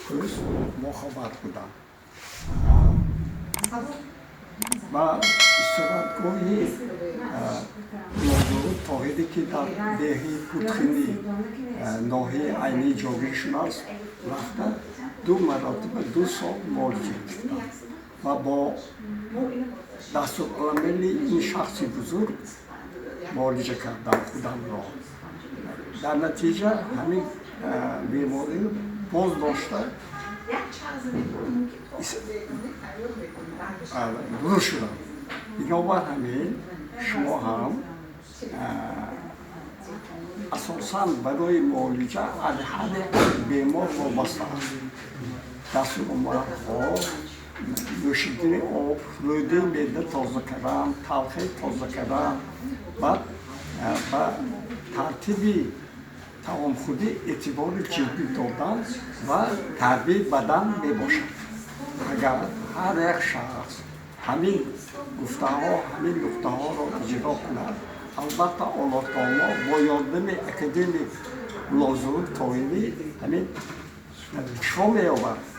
пӯст бохабар будам ва истироҳатгоҳи Муллозуҳур Тоҳирӣ, ки дар деҳаи Путхини ноҳияи Айнӣ ҷойгир шудааст, рафта, ду маротиба 2 сол муолиҷа шудам ва бо дастурамали ин шахси бузург муолиҷа кардам худамро. Дар натиҷа ҳамин беморӣ боз дошта дур шудам. Бинобар ҳамин, шумо ҳам асосан барои муолиҷа аз ҳар як бемор вобаста аст. Дастуромалҳо, нӯшидани об, рӯдаи меъда тоза кардан, талхаи тоза кардан, баъд ба тартиби таомхӯрӣ эътибори ҷиддӣ додан ва тарбияи бадан мебошад. Агар ҳар як шахс ҳамин гуфтаҳо, ҳамин нуқтаҳоро иҷро кунад, албатта, Аллоҳ таоло бо ёрдами академик Муллозуҳур Тоҳирӣ ҳамин шифо меёбад.